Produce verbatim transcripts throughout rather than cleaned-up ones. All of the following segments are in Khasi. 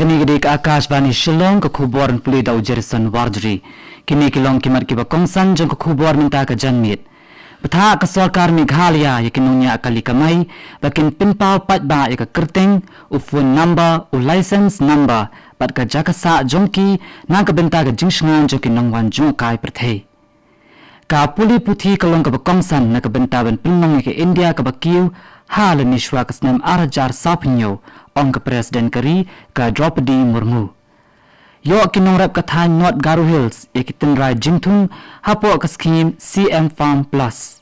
Kane ka dei ka Akashvani Shillong, ka khubor ban pule da u Jerison Warjri. Kine ki long ki mat kiba kongsan jong ka khubor mynta ka janmiet. Bthah ka sorkar Meghalaya ïa ki nongñiah kali kamai ba kin pynpaw paidbah ïa ka kyrteng, u phone number, u license number bad ka jaka sah jong ki na ka bynta ka jingshngaiñ jong ki nongwan jngohkai pyrthei. Ka pule puthi ka long kaba kongsan na ka bynta ban pynlong ïa ka India kaba kiew ha lane shuwa ka snem ar hajar sawphew hynñiew, ong ka President ka ri, ka Droupadi Murmu. Ïoh ki nongrep ka thaiñ North Garo Hills ïa ki tynrai jingthung hapoh ka skhim C M Farm Plus.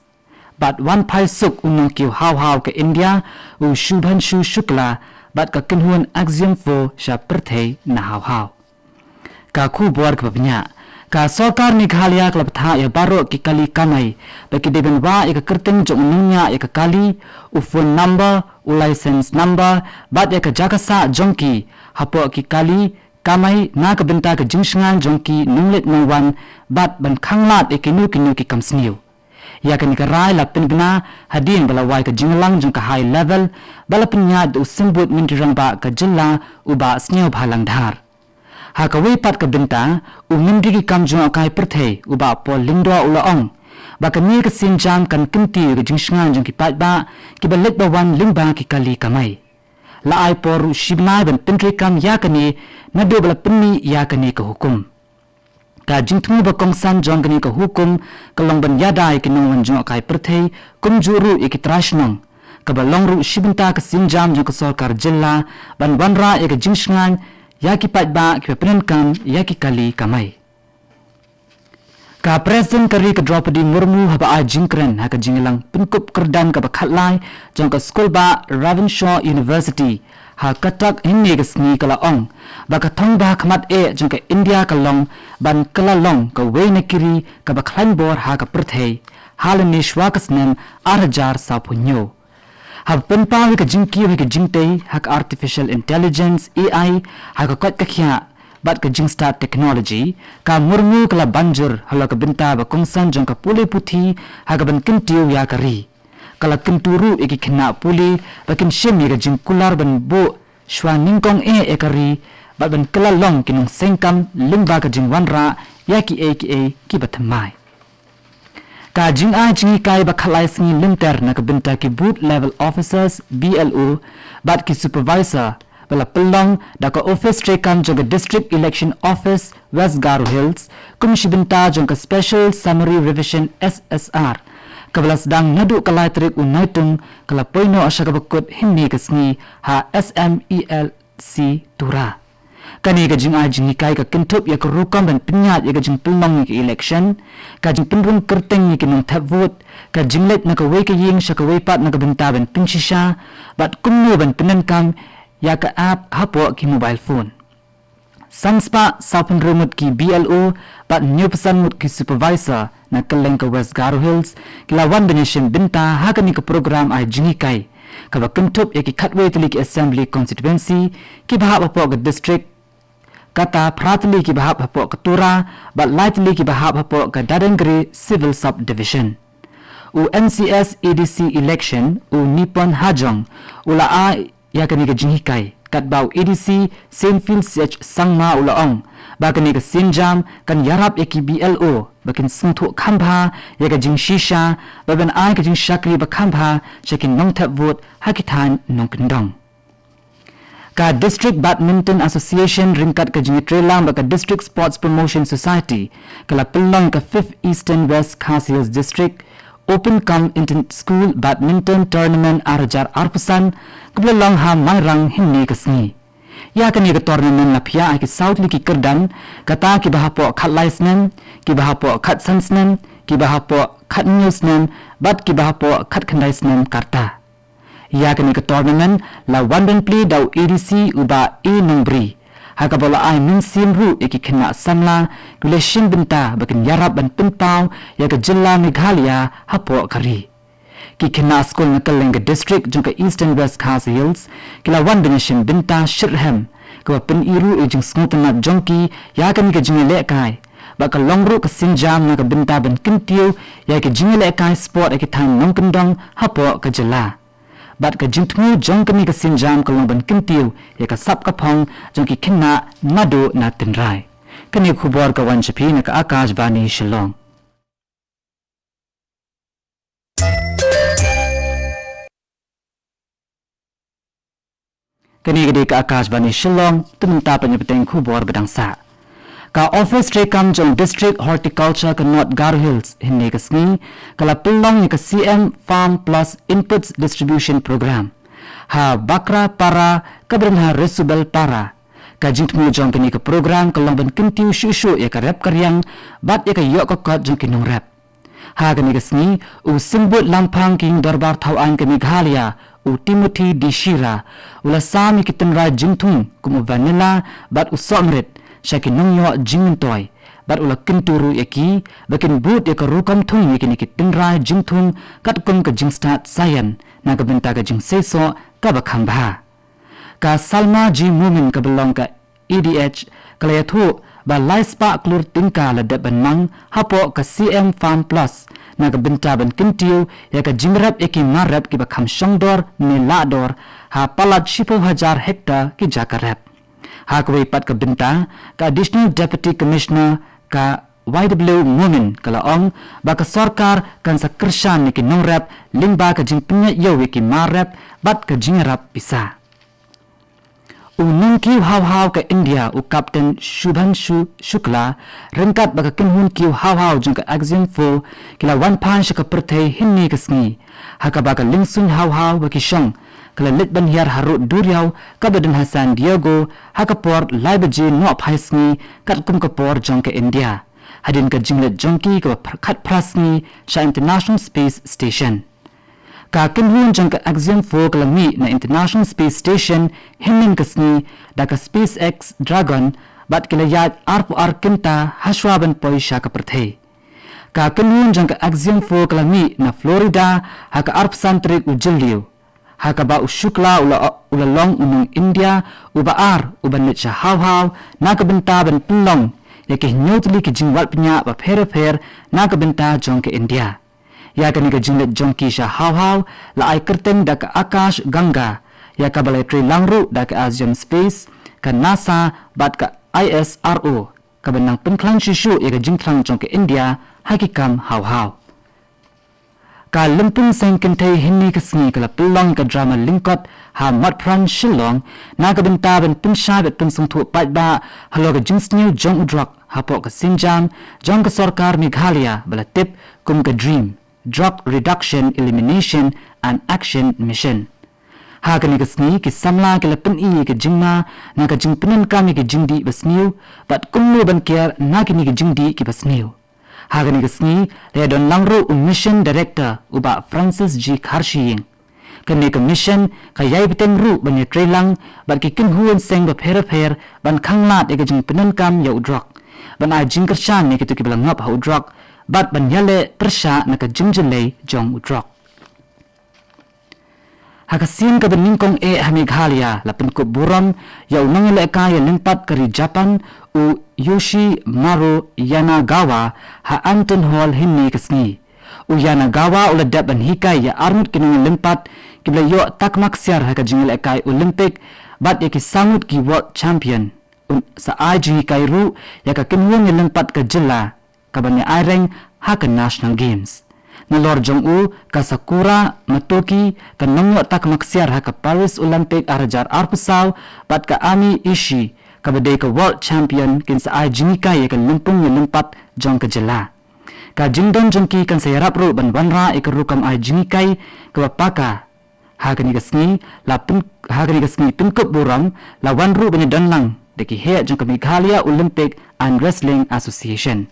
Bad wan phai suk u nongkiew hawhaw ka India, u Shubhanshu Shukla, bad ka kynhun Axiom Four sha pyrthei na hawhaw. Ka khubor kaba bniah. Ka sorkar Meghalaya ka la bthah ïa baroh ki kali kamai ba ki dei ban wah ïa ka kyrteng jong u nongñiah ïa ka kali, u phone number, u license number bad ïa ka jaka sah jong ki hapoh ki kali kamai na ka bynta ka jingshngaiñ jong ki nongleit nongwan bad ban khanglad ïa kino kino ki kam sniew. Ïa kane ka rai la pynbna hadien ba la wai ka jingïalang jong ka high level ba la pynïaid da u symbud myntri rangbah ka jylla, u Bah Sniawbhalang Dhar. Ha kawei pat ka bynta, u myntri ki kam jngohkai pyrthei, u Bah Paul Lyngdoh, u la ong ba kane ka sienjam kan kyntiew ïa ka jingshngaiñ jong ki paidbah kiba leit ba wan lyngba ki kali kamai. La ai por ruh shi bnai ban pyntreikam ïa kane naduh ba la pynmih ïa kane ka hukum. Ka jingthmu ba kongsan jong kane ka hukum ka long ban ïada ïa ki nongwan jngohkai pyrthei, kumjuh ruh ïa ki trai shnong. Kaba long ruh shi bynta ka sienjam jong ka sorkar jylla ban wanrah ïa ka jingshngaiñ ïa ki paidbah kiba pyndonkam ïa ki kali kamai. Ka President ka ri, ka Droupadi Murmu, haba ai jingkren ha ka jingïalang pynkup kyrdan kaba khatlai jong ka skulbah Ravenshaw University ha Cuttack hynne ka sngi, ka la ong ba ka thong ba ha khmat eh jong ka India ka long ban kylla long kawei na ki ri kaba khlaiñ bor ha ka pyrthei ha lane shuwa ka snem ar hajar sawphew hynñiew. Haba pynpaw ïa ka jingkiew ha ka jingtei ha ka artificial intelligence, A I, ha ka koit ka khiah bad ka jingstad technology, ka Murmu ka la ban jur halor ka bynta ba kongsan jong ka pule puthi ha kaban kyntiew ïa ka ri. Ka la kyntu ruh ïa ki khynnah pule ba kin shim ïa ka jingkular ban buh shuwa nyngkong eh ïa ka ri bad ban kylla long ki nongseng kam lyngba ka jingwanrah ïa kiei kiei kiba thymmai. Ka jingai jinghikai ba khatlai sngi lynter na ka bynta ki Booth Level Officers, B L O, bad ki Supervisor, ba la pynlong da ka Office treikam jong ka District Election Office, West Garo Hills, kum shi bynta jong ka Special Summary Revision, S S R, kaba la sdang naduh ka lai tarik u Naitung, ka la poi noh sha kaba kut hynne ka sngi ha S M E L C Tura. Kane ka jingai jinghikai ka kynthup ïa ka rukom ban pynïaid ïa ka jingpynlong ïa ka election, ka jingpynrung kyrteng ïa ki nongthep vote, ka jingleit na kawei ka ïing sha kawei pat na ka bynta ban pynshisha bad kumno ban pyndonkam ïa ka app hapoh ki mobile phone. San spah sawphew hynriew ngut ki B L O bad hynñiewphew san ngut ki Supervisor na kylleng ka West Garo Hills ki la wan ban ïashim bynta ha kane ka program ai jinghikai, kaba kynthup ïa ki khatwei tylli ki Assembly Constituency kiba hap hapoh ka district, kata phra tylli kiba hap hapoh ka Tura bad lai tylli kiba hap hapoh ka Dadengri Civil Subdivision. U M C S A D C election, u Nipon Hajong, u la ai ïa kane ka jinghikai, katba u A D C Saintfield C H Sangma u la ong ba kane ka sienjam kan ïarap ïa ki B L O ba kin sngewthuh kham bha ïa ka jingshisha bad ban ai ka jingshakri ba kham bha sha ki nongthep vote ha ki thaiñ nongkyndong. Ka District Badminton Association ryngkat ka jingïatreilang bad ka District Sports Promotion Society ka la pynlong ka fifth Eastern West Khasi Hills District Open cum Inter School Badminton Tournament ar hajar arphew san, kaba la long ha Mairang hynne ka sngi. Ïa kane ka tournament la phiah ha ki saw tylli ki kyrdan, kata kiba hapoh khatlai snem, kiba hapoh khatsan snem, kiba hapoh khathynñiew snem bad kiba hapoh khatkhyndai snem ka rta. Ïa kane ka tournament la wan ban plie da u A D C u Bah A Nongbri, ha kaba u la ai mynsiem ruh ïa ki khynnah samla kiba la shim bynta ba kin ïarap ban pynpaw ïa ka jylla Meghalaya hapoh ka ri. Ki khynnah skul na kylleng ka district jong ka Eastern West Khasi Hills ki la wan ban ïashim bynta shitrhem, kaba pyni ruh ïa ka jingsngewtynnat jong ki ïa kane ka jingïalehkai, bad ka long ruh ka sienjam na ka bynta ban kyntiew ïa ka jingïalehkai sport ha ki thaiñ nongkyndong hapoh ka jylla. Bad ka jingthmu jong kane ka sienjam ka long ban kyntiew ïa ka sap ka phong jong ki khynnah naduh na tynrai. Kane ka khubor ka wan sha phi na ka Akashvani Shillong. Kane ka dei ka Akashvani Shillong, te mynta peit ïa ki khubor ba dang sah. Ka office treikam jong District Horticulture ka North Garo Hills hynne ka sngi ka la pynlong ïa ka C M Farm Plus Inputs Distribution Program ha Bakrapara kaba don ha Resubelpara. Ka jingthmu jong kane ka program ka long ban kyntiew shuh shuh ïa ka rep ka riang bad ïa ka ïoh ka kot jong ki nongrep. Ha kane ka sngi, u Symbud Lamphang ki Ïing Dorbar Thaw Aiñ ka Meghalaya, u Timothy D Shira, u la sam ïa ki tynrai jingthung kum u vanilla bad u sohmrit sha ki nongïoh jingmyntoi, bad u la kyntu ruh ïa ki ba kin bud ïa ka rukom thung ïa kine ki tynrai jingthung katkum ka jingstad saian na ka bynta ka jingseisoh kaba kham bha. Ka Salma G Momin kaba long ka E D H ka la ïathuh ba lai spah klur tyngka la dep ban mang hapoh ka C M Farm Plus na ka bynta ban kyntiew ïa ka jingrep ïa ki mar rep kiba kham shongdor ne lahdor ha palat shiphew hajar hektar ki jaka rep. Ha kawei pat ka bynta, ka Additional Deputy Commissioner ka Y W Momin ka la ong ba ka sorkar kan sa kyrshan ïa ki nongrep lyngba ka jingpynïaid ïew ïa ki mar rep bad ka jingïarap pisa. U nongkiew hawhaw ka India u Captain Shubhanshu Shukla ryngkat bad ka kynhun kiew hawhaw jong ka Axiom Four ki la wan phai sha ka pyrthei hynne ka sngi, ha kaba ka liengsuiñ hawhaw ba ki shong ka la leit ban hiar harud duriaw kaba don ha San Diego ha ka por lai baje nohphai sngi katkum ka por jong ka India, hadien ka jingleit jong ki kaba phr-, khatphra sngi sha International Space Station. Ka kynhun jong ka Axiom Four ka la mih na International Space Station hynnin ka sngi da ka SpaceX Dragon bad ki la ïaid arphew ar kynta hashwa ban poi sha ka pyrthei. Ka kynhun jong ka Axiom Four ka la mih na Florida ha ka arphew san tarik u Jylliew, ha kaba u Shukla u la, u la long u nong India uba ar uba leit sha hawhaw na ka bynta ban pynlong ïa ki hynñiew tylli ki jingwad bniah bapher bapher na ka bynta jong ka India. Ïa kane ka jingleit jong ki sha hawhaw la ai kyrteng da ka Akash Ganga, ïa kaba la treilang ruh da ka Axiom Space, ka NASA bad ka I S R O, kaba nang pynkhlaiñ shuh shuh ïa ka jingthrang jong ka India ha ki kam hawhaw. Ka lympung seng kynthei hynne ka sngi ka la pynlong ka drama lyngkot ha Matphrang Shillong na ka bynta ban pynshai bad pynsngewthuh paidbah halor ka jingsniew jong u drok hapoh ka sienjam jong ka sorkar Meghalaya ba la tip kum ka DREAM, Drug Reduction, Elimination and Action Mission. Ha kane ka sngi ki samla ki la pyni ïa ka jingma na ka jingpyndonkam ïa ki jingdih basniew bad kumno ban kiar na kine ki jingdih kiba sniew. Ha kane ka sngi la ïadonlang ruh u Mission Director u Bah Francis G Kharshiing. Kane ka mission ka ïai bteng ruh ban ïatreilang bad ki kynhun seng bapher bapher ban khanglad ïa ka jingpyndonkam ïa u drok, ban ai jingkyrshan ïa kito kiba la ngop ha u drok bad ban ïaleh pyrshah na ka jingjyllei jong u drok. Ha ka sien kaba nyngkong eh ha Meghalaya la pynkup burom ïa u nongïalehkai ïalympat ka ri Japan u Yoshimaru Yanagawa ha Anton Hall hynne ka sngi. U Yanagawa u la dep ban hikai ïa arngut ki nongïalympat kiba la ïoh takma ksiar ha ka jingïalehkai Olympic bad ïa ki saw ngut ki World Champion. Un sa ai jinghikai ruh ïa ka kynhun ïalympat ka jylla kaban ïa aireng ha ka National Games. Nalor jong u, ka Sakura Matoki, ka nongïoh takma ksiar ha ka Paris Olympic ar hajar arphew saw, bad ka Ami Ishii, kaba dei ka World Champion, kin sa ai jinghikai ïa ka lympung ïalympat jong ka jylla. Ka jingdon jong ki kan sa ïarap ruh ban wanrah ïa ka rukom ai jinghikai kaba paka. Ha kane ka sngi la pyn-, ha kane ka sngi pynkup burom la wan ruh ban ïadonlang da ki heh jong ka Meghalaya Olympic and Wrestling Association.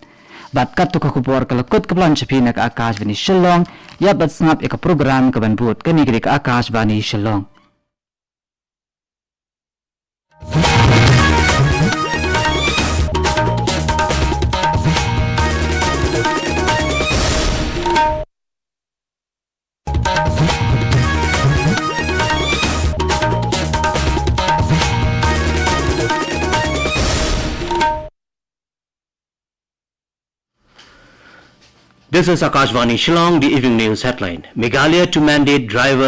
Bad katto ka khubor ka la kut ka plan sha phi na ka Akashvani Shillong, ïa bad sngap ïa ka program kaban bud. Kane ka dei ka Akashvani Shillong. This is Akashvani Shillong, the evening news headline. Meghalaya to mandate driver